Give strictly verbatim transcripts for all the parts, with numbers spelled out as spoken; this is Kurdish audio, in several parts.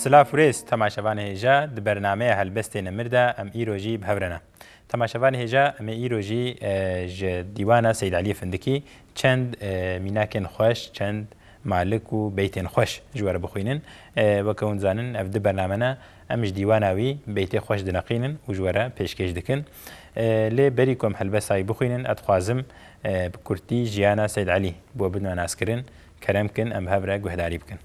Silav û rêz temaşevanê hêja, di bernameya Helbestê Nemir de em îro jî bi hev re ne. Temaşevanê hêja, em ê îro jî, e, ji dîwana Seyd Elî Findikî çend, e, mînakên xweş, çend malik û beytên xweş ji we re bixwînin. E, weke hûn dizanin, ev di bername ne, em ji dîwana wî beytê xweş dineqînin û ji we re pêşkêş dikin. E, lê berî ku em helbesta wî bixwînin, ez dixwazim, e, bi kurtî jiyana Seyd Elî bo bidin naskirin, kerem kin, em bi hev re guhdarî bikin.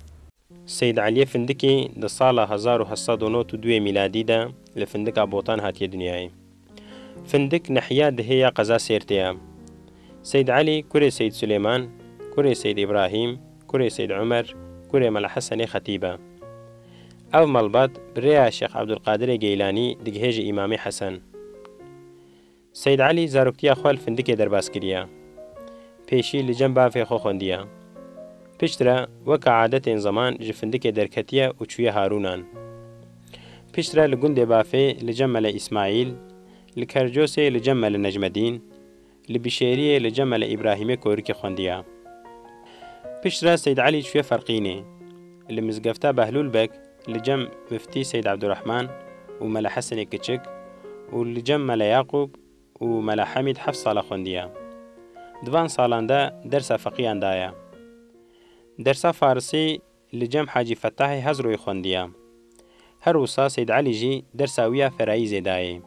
Seyd Eliyê Findikî di sala hezar û heft sed û nod û duyê mîladî de li Findika Botan hatiye dinyayê. Findik nehiya dihê ya qeza Sêrtê ye. Seyd Elî kurê Seyd Sulêman, kurê Seyd Îbrahîm, kurê Seyd Umer, kurê Mela Hesenê Xetîb e. Ev malbat bi rêya Şêx Ebdulqadirê Geylanî digihêje Îmamê Hesen. Seyd Elî zaroktiya xwe li Findikê derbas kiriye. Pêşî li cem bavê xwe xwendiye. Piştre weke adetên zeman ji Findikê derketiye û çûye Harûnan. Piştre li gundê bavê li cem Mele Îsmaîl, li Kercosê li cem Mele Necmedîn, li Bişêriyê li cem Mele Îbrahîmê Korikê xwendiye. Piştre Seyd Elî çûye Ferqînê. Li mizgefta Behlûl Beg li cem Miftî Seyd Ebdurehman û Mele Hesenê Kiçik û li cem Mele Yaqûb û Mela Hemîd heft sala xwendiye. Di van salan de dersa feqiyan daye. Dersa farisî li cem Hacî Fetahê Hezroyê xwendiye. Her wisa Seyd Elî jî dersa wî ya ferayîzê dayê.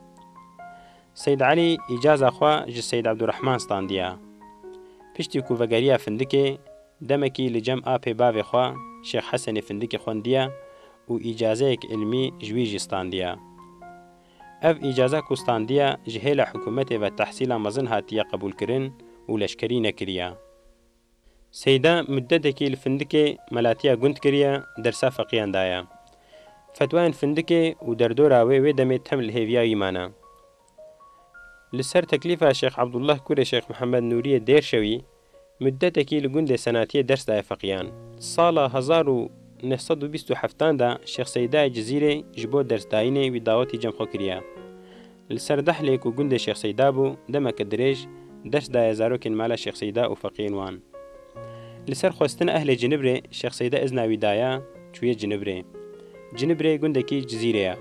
Seyd Elî îcaza xwe ji Seyd Ebdurehman standiye. Piştî ku vegeriya Findikê, demekî li cem apê bavê xwe Şêx Hesenê Findikê xwendiye û îcazeyek ilmî ji wî jî standiye. Ev îcaza ku standiye ji hêla hikûmetê ve tehsîla mezin hatiye qebûlkirin û leşkerî nekiriye. Seyda muddetekî li Findikê melatiya gund kiriye, dersa feqiyan daye. Fetwayên Findikê û derdora wê wê demê tem li hêviya wî mane. Li ser teklîfa Şêx Ebdullah kurê Şêx Mihemed Nûriyê Dêrşewî, muddetekî li gundê Senatiyê ders daye feqiyan. Sala hezar û neh sed û bîst û heftan de Şêx Seydayê Cizîrê ji bo dersdayînê wî dawetî cem xwe kiriye. Li ser Dehlê ku gundê Şêx Seyda bû, demeke dirêj ders daye zarokên mala Şêx Seyda û feqiyên wan. Li ser xwestina ehlê Cinibrê Şêx Seyda izna wî daye, çûye Cinibrê. Cinibrê gundekî Cizîrê ye.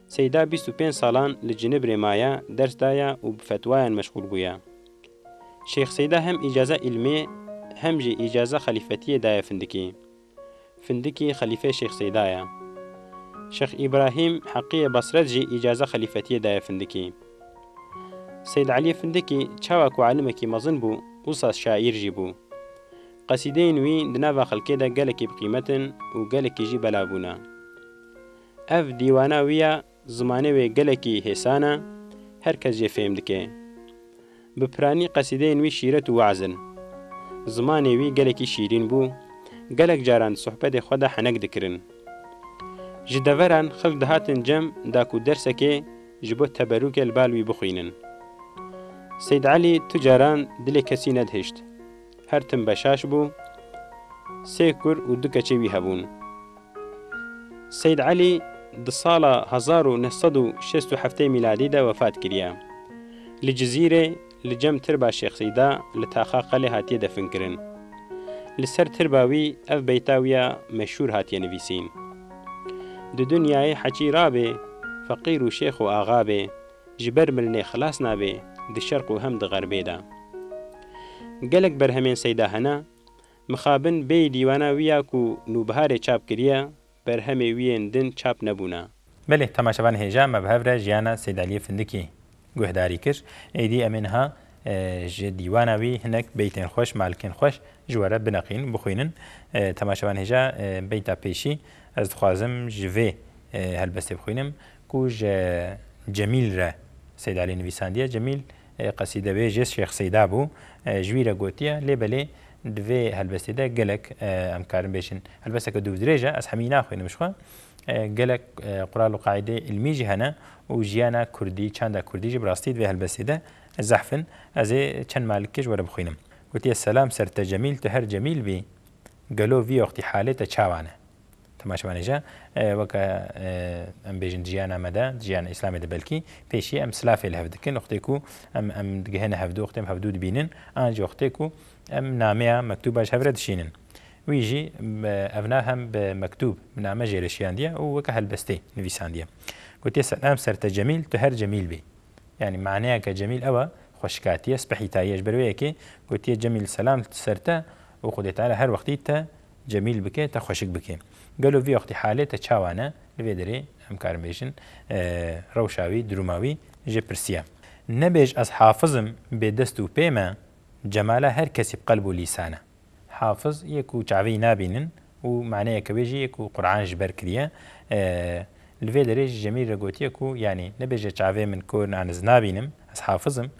Seyda bîst û pênc salan li Cinibrê maye, ders daye û bi fetwayan meşxûl bûye. Şêx Seyda hem îcaza îlmê, hem jî îcaza xelîfetiyê daye Findikî. Findikî xelîfê Şêx Seyda ye. Şêx Îbrahîm Heqiyê Basret jî îcaza xelîfetiyê daye Findikî. Seyd Eliyê Findikî çawa ku alimekî mezin bû, wisa şaîr jî bû. Qesîdeyên wî di nava xelkê de gelekî bi qîmet in û gelekî jî belav bûne. Ev dîwana wî ya, zimanê wê gelekî hêsan e, her kes jê fêm dike. Bi piranî qesîdeyên wî şîret û weaz in. Zimanê wî gelekî şîrîn bû, gelek caran di sohbetê xwe de henek dikirin. Ji deveran xelk dihatin cem da ku dersekê ji bo teberûkê li bal wî bixwînin. Seyd Elî tu caran dilê kesî nedihişt. Her tim beşaş bû, sê kur û du keçê wî hebûn. Seyd Elî di sala hezar û neh sed û şêst û heftê mîladî de wefat kiriye. Li Cizîrê li cem tirba Şêx Seyda li taxa Qelê hatiye definkirin. Li ser tirba wî ev beyta wî ya meşhûr hatiye nivîsîn: Di dinyayê heçî rabê, feqîr û şêx û axa bê, ji ber milinê xilas nabê, di şerq û hem di xerbê de. Gelek berhemên Seyda hene, mixabin bêyî dîwana wî ya ku Nûbiharê çap kiriye, berhemê wî yên din çap nebûne. Belê, temaşevan hêja me bi hev re jiyana Seyd Eliyê Findikî guhdarî kir. Êdî em ê niha, e, ji dîwana wî hinek beytên xweş, malikên xweş ji we re bineqîn, bixwînin. E, temaşevan hêja, e, beyta pêşî ez dixwazim ji vê, e, helbestê bixwînim ku ji Cemîl re Seyd Elî nivîsandiye. Cemîl, e, qesîdebêjê Şêx Seyda bû. E, ji wî re gotiye, lê belê di vê helbestê de gelek, e, em karin bêjin. Helbesteke dûvdirêj e, ez hemî naxwînim ji xwe. E, gelek, e, qural û qaîdê ilmî jî hene û jiyana kurdî, çanda kurdî jî bi rastî di vê helbestê de zehf in. Ez ê çend malikê ji we re bixwînim. Gotiye, Selam ser te Cemîl, tu her cemîl bî, gelo vî wextî halê te çawa ne? Temaşevanê je, e, weke, e, em bêjin di jiyana me de, di jiyana Îslamê de belkî, pêşî em silafê li hev dikin, wextê ku em, em digihêne hevdû, wextê em hevdû dibînin, an jî wextê ku em nameya, mektûba ji hev re dişînin. Wî jî, e, ev nav hem bi mektûb, bi name jê re şiyandiye û weke helbestê nivîsandiye. Gotiye, "Selam ser te Cemîl, tu her cemîl bî." Yanî maneyeke cemîl ew e, xweşikatiye, spehîtayiye. Ji ber wê yekê gotiye, "Cemîl, selam ser te û Xwedê Teala her wextî te cemîl bike, te xweşik bike." Gelo vî wextî halê te çawa ne? Li vê derê em karin bêjin, e, rewşa wî, duruma wî jê pirsiye. "Nebêj ez hafiz im, bê dest û pê me, cemala her kesî bi qelb û lîsan e." Hafiz yê ku çavê yî nabînin û maneyeke wê jî yê ku Quran ji ber kiriye. E, li vê derê jî Cemîl re gotiye ku, yanî, "Nebêje çavê min kor in, an ez nabînim, ez hafiz im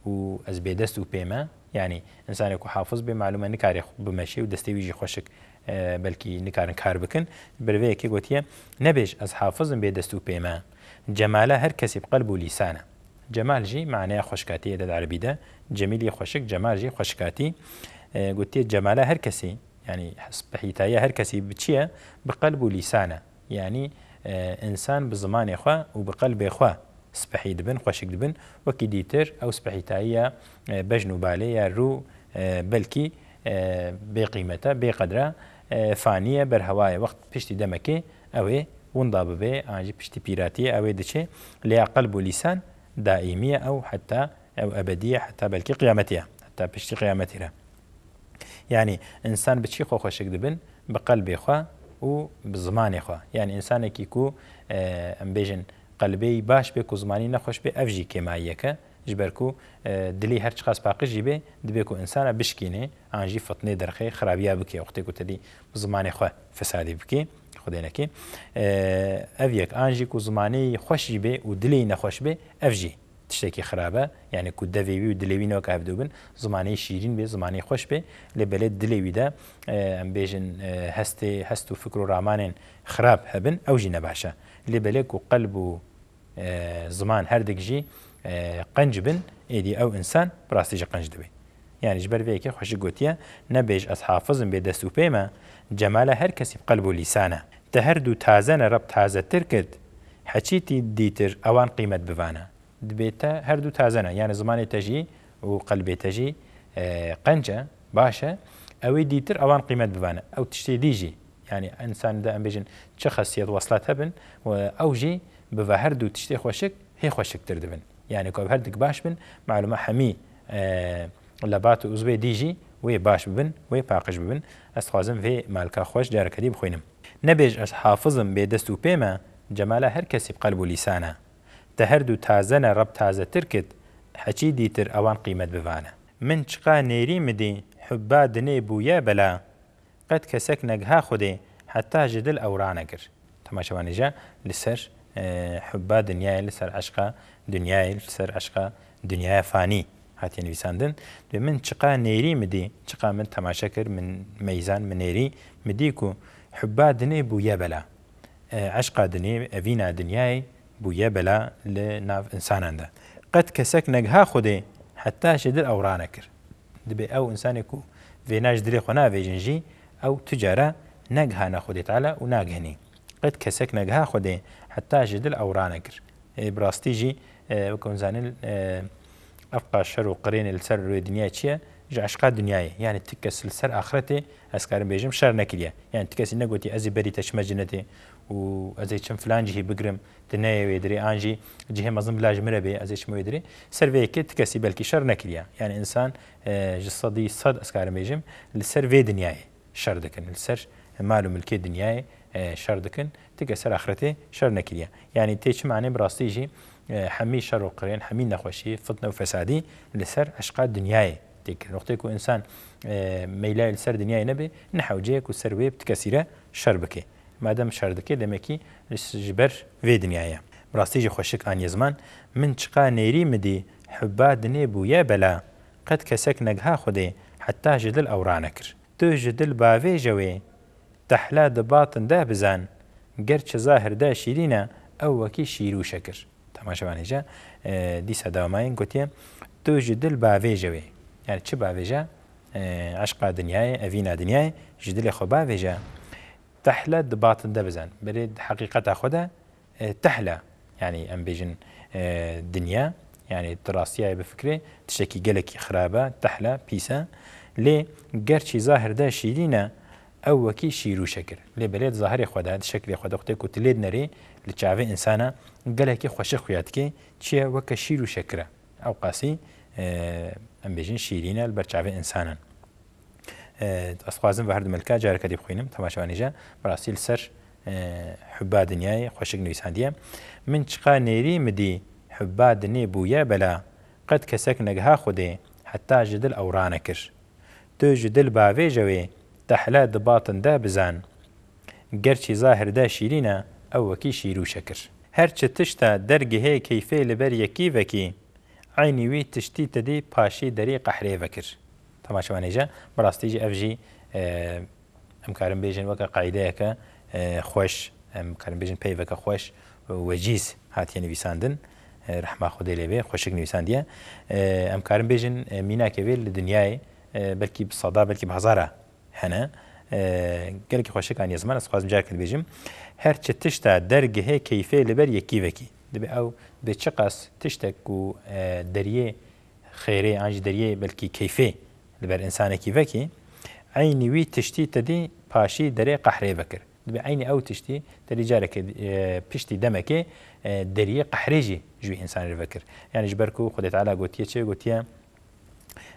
û ez bê dest û pê me." Yanî, insanê ku hafiz bê, malûm e, nikare xwe bimeşê û destê wî jî xweşik, e, belkî nikarin kar bikin. Bi vê yekê gotiye, "Nebêj ez hafiz im, bê dest û pê me. Cemala her kesî bi qelb û lîsan e." Cemal jî maneya xweşikatiyê de di erebî de. Cemîl yê xweşik, cemal jî xweşikatî. E, gotiye, "Cemala her kesî, yanî spehîtayiya her kesî bi çi ye? Bi qelb û lîsan e." Yanî, e, însan bi zimanê xwe û bi qelbê xwe spehî dibin, xweşik dibin. Wekî dîtir ew spehîtayiya, e, bejn û balê ya rû, e, belkî, e, bêqîmet e, bêqedr e, e, fanî ye, berhewa ye. Wext piştî demekê ew ê winda bibe, an jî piştî pîratiyê ew ê diçe. Lê ya qelb û lîsan daîmî ye, ew heta, ew ebedî ye, heta belkî qiyametê ye, heta piştî qiyametê re. Yanî, însan bi çi xwe xweşik dibin? Bi qelbê xwe û bi zimanê xwe. Yanî, însanekî ku, e, em bêjin, qelbê wî baş be, ku zimanî nexweş be, ev jî kêmayiyek e. Ji ber ku, e, dilê her çiqas paqij jî be, dibe ku însana bişkîne, an jî fitnê derxê, xirabiya bike, wextê ku te dî bi zimanê xwe fesadî bike, Xwedê neke. E, ev yek, an jî ku zimanê wî xweş jî be û dilê wî nexweş be, ev jî tiştekî xirab e. Yanî ku devê wî û dilê wî neweke hevdû bin, zimanê wî şîrîn be, zimanê wî xweş be, lê belê dilê wî de, e, em bêjin, e, hestê, hest û fikr û ramanên xirab hebin, ew jî ne baş e. Lê belê ku qelb û, e, ziman herdik jî, e, qenc bin, êdî ew însan bi rastî jî qenc dibe. Yanî ji ber vê yekê xweşik gotiye, "Nebêj ez hafiz im, bê dest û pê me, cemala her kesî bi qelb û lîsan e. Te her du taze ne, Reb tazetir kit, heçî tî dîtir ewan qîmet bivane." Dibê te her du taze ne, yanî zimanê te jî û qelbê te jî, e, qenc e, baş e, ew ê dîtir ewan qîmet bivane. Ew tiştê dî jî, yanî însan de em bêjin çi xesiyet, weslat hebin, û ew jî bi ve her du tiştê xweşik hê xweşiktir dibin. Yanî ku ev herdik baş bin, malûme hemî, e, lebat û uzvê dî jî wê baş bibin, wê paqij bibin. Ez dixwazim vê malka xweş careke dî bixwînim. "Nebêj ez hafiz im, bê dest û pê me, cemala her kesî bi qelb û lîsan e. Te her du taze ne, Reb tazetir kit, heçî dîtir ewan qîmet bivane. Min çiqa nêrî mi dî, hubba dinê bûye bela, qet kesek negiha Xwedê, heta ji dil ew ranekir." Temaşevanê je li ser, e, hubba dinyayê, li ser eşqa dinyayê, li ser eşqa dinyaya fanî hatiye nivîsandin. Dibê, "Min çiqa nêrî mi dî, çiqa min temaşe kir, min meyzan, min nêrî, mi dî ku hubba dinê bûye bela." E, eşqa dinê, evîna dinyayê bûye bela li nav însanan de. Qet kesek negiha Xwedê, heta ji dil ew ranekir. Dibê ew însanê ku vêna ji dilê xwe navêjin jî, ew tu cara negihane Xwedê Teala û nagihinî. Qet kesek negiha Xwedê, heta ji dil ew ranekir. Ê, bi rastî jî, e, wek hûn zanin, e, ev qas şer û qirênê li ser rûyê dinyayê çi ye? Ji eşqa dinyayê. Yanî ti kes li ser axretê, ez karim bêjim, şer nekiriye. Yanî ti kesî negotî, "Ez ê berî te çime cinetê û ez ê çim filan cihî bigirim, tu neyê wê dirê, an jî cihê mezin bila ji min re bê, ez ê çime wê dirê." Ser vê yekê ti kesî belkî şer nekiriye. Yanî însan, e, ji sedî sed, ez karim bêjim, li ser vê dinyayê şer dikin. Li ser mal û milkê dinyayê, e, şer dikin. Ti kes ser axretê şer nekiriye. Yanî tê çi manê bi rastî jî, e, hemî şer û qirên, hemî nexweşî, fitne û fesadî li ser eşqa dinyayê tê kirin. Wextê ku însan, e, meylayê li ser dinyayê nebe, ne hewce ye ku ser wê bi ti kesî re şer bike. Madem şer dike, demekî ji ber vê dinyayê ye. Bi rastî jî xweşik aniye ziman, "Min çiqa nêrî mi dî, hubba dinê bûye bela, qet kesek negiha Xwedê, heta ji dil ew ranekir." Tu ji dil bavêje wê, tehla di batin de bizan, gerçi zahir de şîrîn e, ew wekî şîr û şekir. Temaşevanê je, e, dîsa dewamayên gotiye, "Tu ji dil bavêje wê." Yanî çi bavêje? E, eşqa dinyayê, evîna dinyayê, ji dilê xwe bavêje. Tehla di batin de bizan. Berê di heqîqeta xwe de e, tehla, yanî em bêjin, e, dinya, yanî di rastiyayê bifikirê, tiştekî gelekî xirab e, tehla, pîs e. Lê gerçî zahir de şîrîn e, Ew wekî şîr û şekir. Lê belê di zahirê xwe de, di şeklê xwe de, xwedê ku tu lê dinerî, li çavê insana gelekî xweşik xuya dike. Çi ye? Weke şîr û şekir e. Ew qasî, e, em bêjin şîrîn e li ber çavê insanan. E, ez dixwazim ve her du milka careke dî bixwînim, temaşevanê je. Bi rastî li ser, e, hubba dinyayê xweşik nivîsandiye. Min çiqa nêrî mi dî, hubba dinê bûye bela. Qet kesek negiha Xwedê, heta ji dil ewra nekir. Tu ji dil bavêje wê, tehle di batin de bizan. Gerçî zahir de şîrîn e, ew wekî şîr û şekir. Her çi tişta dergihê keyfê li ber yekî vekî, eynî wî tiştî te dî paşî derî qehrê vekir. Temaşevanê je, bi rastî jî ev jî, e, em karin bêjin weke qaîdeyeke, e, xweş, em karin bêjin peyveke xweş û wecîz hatiye nivîsandin. E, rehma Xwedê lê bê, xweşik nivîsandiye. E, em karin bêjin, e, mînakê vê li dinyayê, e, belkî bi seda, belkî bi hezara hene. E, gelekî xweşik aniye ziman, ez dixwazim careke dibêjim. Her çi tişta dergihê keyfê li ber yekî vekî. Dibe ew, dibe çiqas tiştek ku, e, deriyê xêrê an jî deriyê belkî keyfê li ber insanekî vekî, eynî wî tiştî te dî paşî derê qehrê vekir. Dibe eynî ew tiştî te dî careke, e, piştî demekê, e, deriyê qehrê jî ji wî insanê re vekir. Yani ji ber ku Xwedê Teala gotiye çi? Gotiye,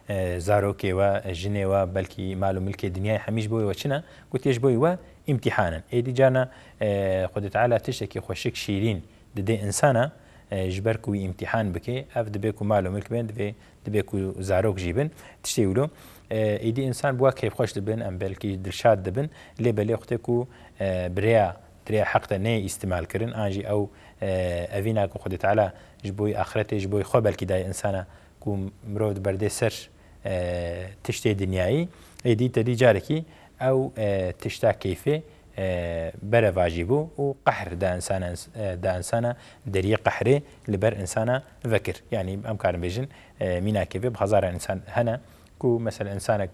e, zarokê we, jinê we, belkî mal û milkê dinyayê hemî ji bo we çi ne? Gotiye ji bo we îmtîhan in. Êdî carna, e, Xwedê Teala tiştekî xweşik şîrîn didê insana, e, ji ber ku wî îmtîhan bike, ev dibe ku mal û milk bên, divê, dibe ku zarok jî bin, tiştê wilo. E, êdî insan bi wa keyfxweş dibin, em belkî dilşad dibin, lê belê xwedê ku, e, bi rêya, di rêya heq de neyê îstimal kirin, an jî ew, e, evîna ku Xwedê Teala ji bo axretê, ji bo xwe belkî daye insana, ku mirov diberdê ser, e, tiştê dinyayî, êdî te dî carekî ew, e, tişta keyfê, e, berevajî bû û qehr da insana, e, da insana deriyê qehrê li ber insana vekir. Yani em karin bêjin, e, mînakê vê bi hezaran insan hene ku mesela insanek,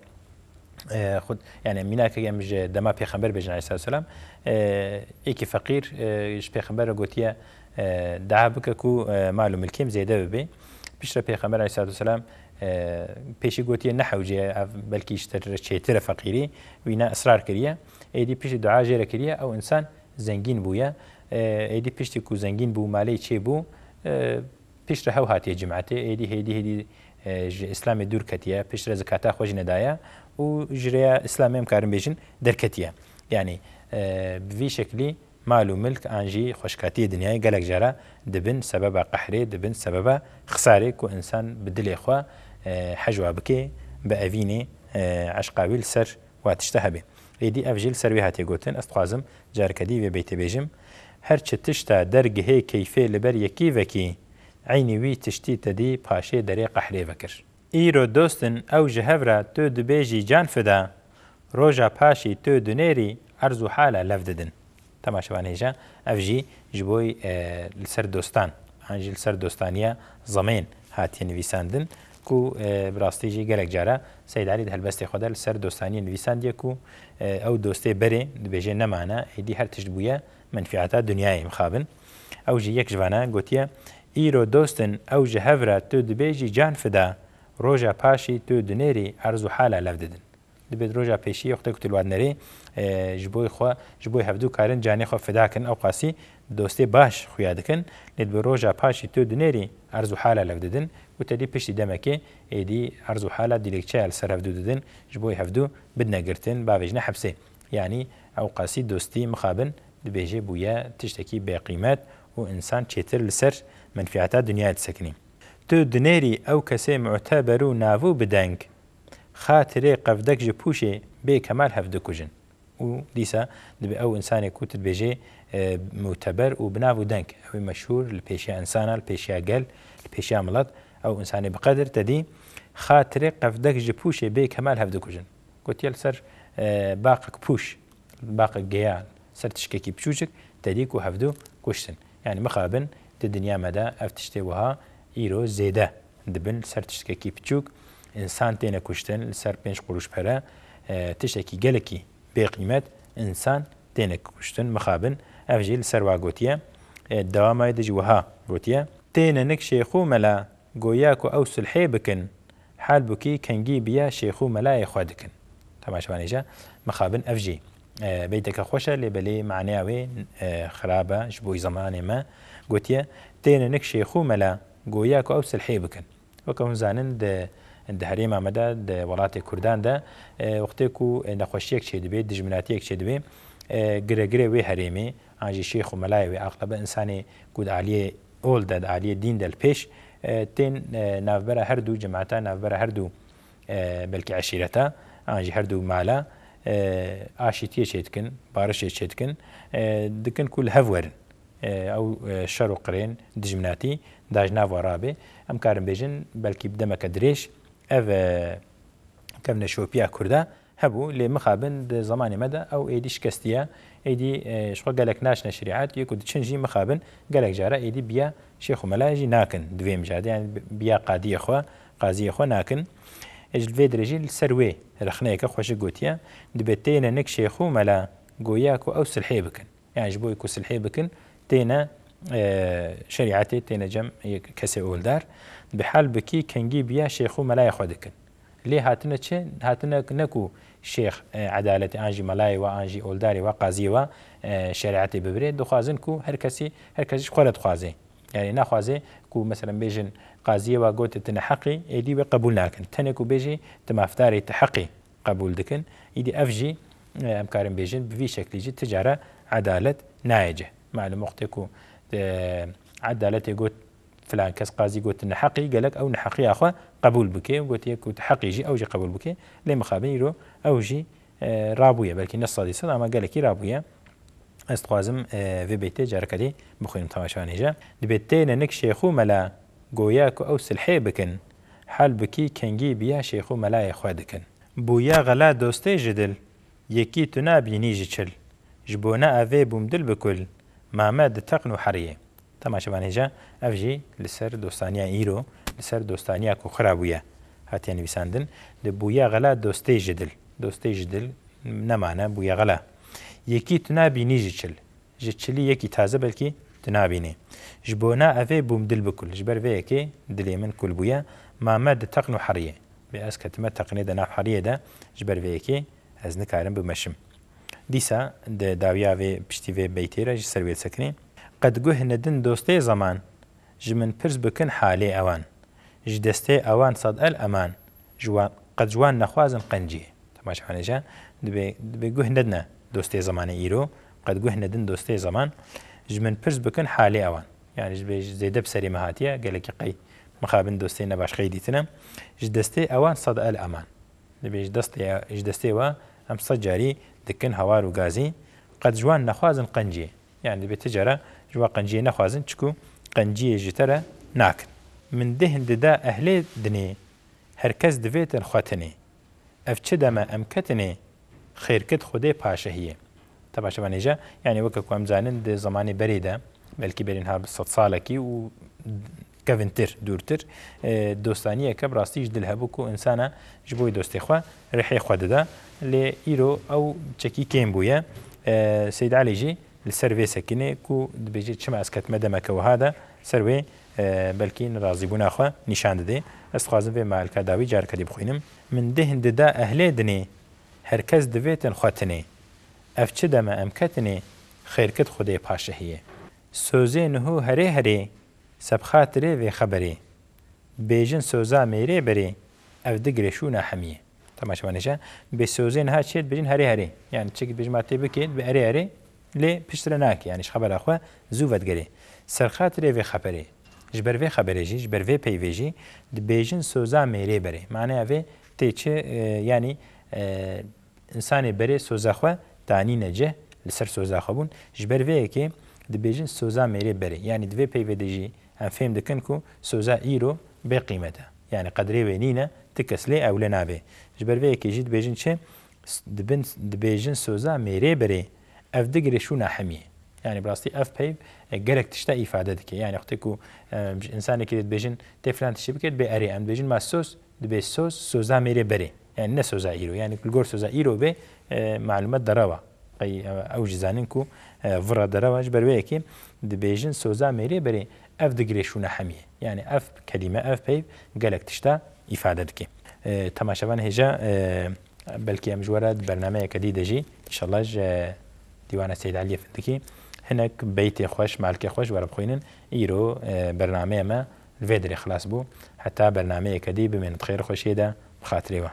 e, xud, yani mînakek em ji dema pêxember bêjin aleyhissalatu vesselam, e, êkî feqîr, e, ji pêxember re gotiye, e, dua bike ku, e, mal û milkêm zêde bibe. Piştre pêxember aleyhissalatu vesselam, e, pêşî gotiye ne hewce ye, ev belkî ji te re çêtir e feqîrî, wîna israr kiriye. Êdî piştî dua jê re kiriye, ew insan zengîn bûye. E, êdî piştî ku zengîn bû, malê çê bû, e, piştre hew hatiye cimetê, êdî hêdî hêdî, e, ji Îslamê dûr ketiye, piştre zikata xwe jî nedaye û ji rêya Îslamê em karin bêjin derketiye. Yani, e, bi vî şeklî mal û milk an jî xweşkatiyê dinyayê gelek cara dibin sebeba qehrê, dibin sebeba xisarê ku insan bi dilê xwe, e, hejwa bike, bi evînê, e, eşqa wî li ser wa tişta hebe. Êdî ev jî li ser wê hatiye gotin, ez dixwazim careke dî vê beytê bêjim. Her çi tişta dergihê keyfê li ber yekî vekî, eynî wî tiştî te dî paşê derê qehrê vekir. Îro dost in ew ji hev re tu dibêjî can fida, roja paşî tu dinêrî erz û hala lev didin. Temaşevanê je, ev jî ji bo, e, li ser dostan, an jî li ser dostaniya zemên hatiye nivîsandin ku, e, bi rastî jî gelek cara Seyyid Elî di helbestê xwe de li ser dostaniya nivîsandiye ku, e, ew dostê berê dibêje nemane, êdî her tişt bûye menfîata dinyayê mixabin. Ew jî yek ji vana gotiye, Îro dost in ew ji hev re tu dibêjî can fida, roja paşî tu dinêrî erz û hala lev didin. Dibêt roja pêşî yê xwe ku tu li wa dinerê, e, ji bo xwe, ji bo hevdû karin canê xwe fida kirin, ew qasî dostê baş xuya dikin. Lê dibe roja paşî tu dinêrî erz û hala lev didin û te dî piştî demekê êdî erz û hala dilekçeya li ser hevdû didin, ji bo hevdû bidine girtin, bavêjine hepsê. Yanî ew qasî dostî mixabin dibêje bûye tiştekî bêqîmet û insan çêtir li ser menfîata dinyayê disekinî. Tu dinêrî ew kesê muteber û navû bi deng, xatirê qevdek ji pûşê bê kemal hev dikujin. Û dîsa dibe ew insanê ku tu dibêjê, e, muteber û bi nav û deng, ew ê meşhûr li pêşiya insana, li pêşiya gel, li pêşiya milet, ew insanê bi qedir te dî xatirê qevdek ji pûşê bê kemal hev dikujin. Gotiye li ser, e, baqek pûş, baqek geya, ser tişkekî piçûçik, te dî ku hevdû kuştin. Yani mixabin di dinya me de ev tiştê wiha îro zêde dibin, li ser tiştkekî piçûk insan têne kuştin, li ser pênc quruş pere, e, tiştekî gelekî bêqîmet insan têne kuştin, mixabin. Ev jî li ser wa gotiye. E, dewama de jî wiha gotiye, Têne nik şêx û mela, goya ku ew sulhê bikin, halbûkî kengî biya şêx û melayê xwe dikin. Temaşevanê hêja, mixabin ev jî, e, beyteke xweş e, lê belê maneya wê, e, xirab e ji bo zemanê me. Gotiye, têne nik şêx û mela, goya ku ew silhê bikin. Weke hûn zanin, di, di herêma me de, di welatê Kurdan de, e, wextê ku, e, nexweşiyek çêdibe, dijminatiyek çêdibe, e, giregirê wê herêmê, an jî şêx û melayê wê, axlebe insanê ku di aliyê ol de, di aliyê dîn de li pêş, e, tên, e, navbera her du cemaeta, navbera her du, e, belkî eşîreta, an jî her du mala, e, aşîtiyê çêdikin, barişê çêdikin, e, dikin ku li hev werin. E, ew, e, şer û qirên dijminatî da ji nav we rabe. Em karin bêjin, belkî bi demeke dirêj ev, e, kevneşopiya Kurda hebû, lê mixabin di zemanê me de ew êdî şikestiye, êdî, e, ji xwe gelek naçine şerîet, yê ku diçin jî mixabin gelek cara êdî biya şêx û melayê jî nakin di vê mijadê, yani biya qadiyê xwe, qaziyê xwe nakin. E, ji vê dirê jî li ser wê rexneyeke xweşik gotiye, dibe têne nik şêx û mela goya ku ew silhê bikin. Yani ji bo ku silhê bikin, têne, e, şerîetê, têne cem yek kesê oldar. Bi hal bikî kengî biya şêx û melayê xwe dikin. Lê hatine çi? Hatine ne ku şêx, e, edaletê an jî melayê we, an jî oldarê we, qaziyê we, e, şerîetê bibirê. Dixwazin ku her kesî, her kes ji xwe re dixwaze. Yani naxwaze ku, meselen, bêjin qaziyê we gote tu neheqî, êdî wê qebûl nakin. Tenê ku bêjî tu mafdarê, tu heqî qebûl dikin. Îdî ev jî, e, em karin bêjin, bi vî şeklî jî ti cara edalet nayê cih. Malum, wextê ku, e, edaletê got, filan kes qazî got neheqî, gelek ew neheqiya xwe qebûl bike, gotiye ku tu heqî jî, ew jî qebûl bike. Lê mixabin îro ew jî, e, rabûye, belkî ne sedî sed ama gelekî rabûye. Ez dixwazim, e, vê beytê careke dî bixwînim temaşevanê hêja. Dibê têne nik şêx û mela, goya ku ew silhê bikin, halbikî kengî biya şêx û melayê xwe dikin. Bûya xela dostê ji dil, yekî tu nabînî ji çil. Ji bona evê bûm dil bi kul, ma me di teqn û heriyê. Temaşevanê hêja, ev jî li ser dostaniya îro, li ser dostaniya ku xira bûye, hatiye nivîsandin. Di bûya xela dostê ji dil. Dostê ji dil nemane, bûye xela. Yekî tu nabînî ji çil. Ji çilî yekî taze belkî tu nabînî. Ji bona evê bûm dil bi kul. Ji ber vê yekê dilê min kul bûye. Ma me di teqn û heriyê. Bê ez ketime teqnê de, nav heriyê de. Ji ber vê yekê ez nikarim bimeşim. Dîsa di dawiya vê, piştî vê beytê re ji ser wê disekinî. Qed guh nedin dostê zeman, ji min pirs bikin halê ewan. Ji destê ewan sad el eman, ji wan, qed ji wan nexwazin qenciyê. Temaşevanê hêja, dibê, dibê guh nedine dostê zemanê îro, qed guh nedin dostê zeman, ji min pirs bikin halê ewan. Yani ji bê zêde bi serê me hatiye, gelekî qey mixabin dostê nebaş qey dîtine. Ji destê ewan sad el eman. Dibê ji destê, ji destê we em sed carî dikin hawar û gazî, qet ji wan nexwazin qenciyê. Yani dibê ti cara ji we qenciyê nexwazin, çiku qenciyê ji te re nakin. Min deh dida ehlê dinê, her kes divêtin xwe tinê. Ev çi deme em ketinê, xêrkit Xwedê paşehiyê. Temaşevanê hêja, yani weke ku em zanin di zemanê berê de, belkî berî niha bi sed salekî û kevintir, dûrtir, e, dostaniyeke bi rastî ji dil hebû ku insana ji bo dostê xwe rihê xwe dida. Lê îro ew çekî kêm bûye. E, Seyd Elî jî li ser vê sekinê ku dibêje, çima ez ketime demeke wiha de, ser wê, e, belkî nerazîbûna xwe nîşan didê. Ez dixwazim vê malika dawî careke dî bixwînim. Min deh dida ehlê dinê, her kes divêtin xwe tinê. Ev çi deme em ketinê, xêrkit Xwedê paşehiyê. Sozê niho herê herê, sebxatirê vê xeberê. Bêjin soza mêrê berê, ev digire şûna hemiyê. Temaşevanê hêja, bê sozê niha çê dibêjin herê herê. Yani çekî dibêjin ma tê bikê, dibê erê erê, lê piştre nake. Yani ji xebera xwe zû vedigerê. Serxatirê vê xeberê. Ji ber vê xeberê jî, ji ber vê peyvê jî dibêjin soza mêrê berê. Maneya vê tê çi, e, yani, e, Însanê berê soza xwe danîne cih, li ser soza xwe bûn. Ji ber vê yekê dibêjin soza mêrê berê. Yanî di vê peyvê de jî em fêm dikin ku soza îro bê qîmet e. Yanî qedrê wê nîne, ti kes lê ewle nabe. Ji ber vê yekê jî dibêjin çi? S-, dibin, dibêjin soza mêrê berê, ev digire şûna hemiyê. Yanî bi rastî ev peyv, e, gelek tişta îfade dike. Yanî wextê ku, e, ji însanekî dê dibêjin tê filan tiştê bike, dibê erê. Em dibêjin ma soz, dibê soz, soza mêrê berê. Yani ne soza îro. Yani li gor soza îro bê, e, malumat derewa. Qey, e, ew jî zanin ku, e, vira derewa, ji ber wê yekê dibêjin soza mêrê berê, ev digire şûna hemiyê. Yani ev kelîme, ev peyv gelek tişta îfade dike. E, temaşevan hêja, e, Belkî em ji we re di bernameyeke dî de jî, înşallah, ji Dîwana Seyd Eliyê Findikî hinek beytê xweş, malkê xweş were bixwînin. Îro, e, bernameya me li vê derê xilas bû. Heta bernameyeke dî bimînin di xêr û xweşiyê de, bi xatirê we.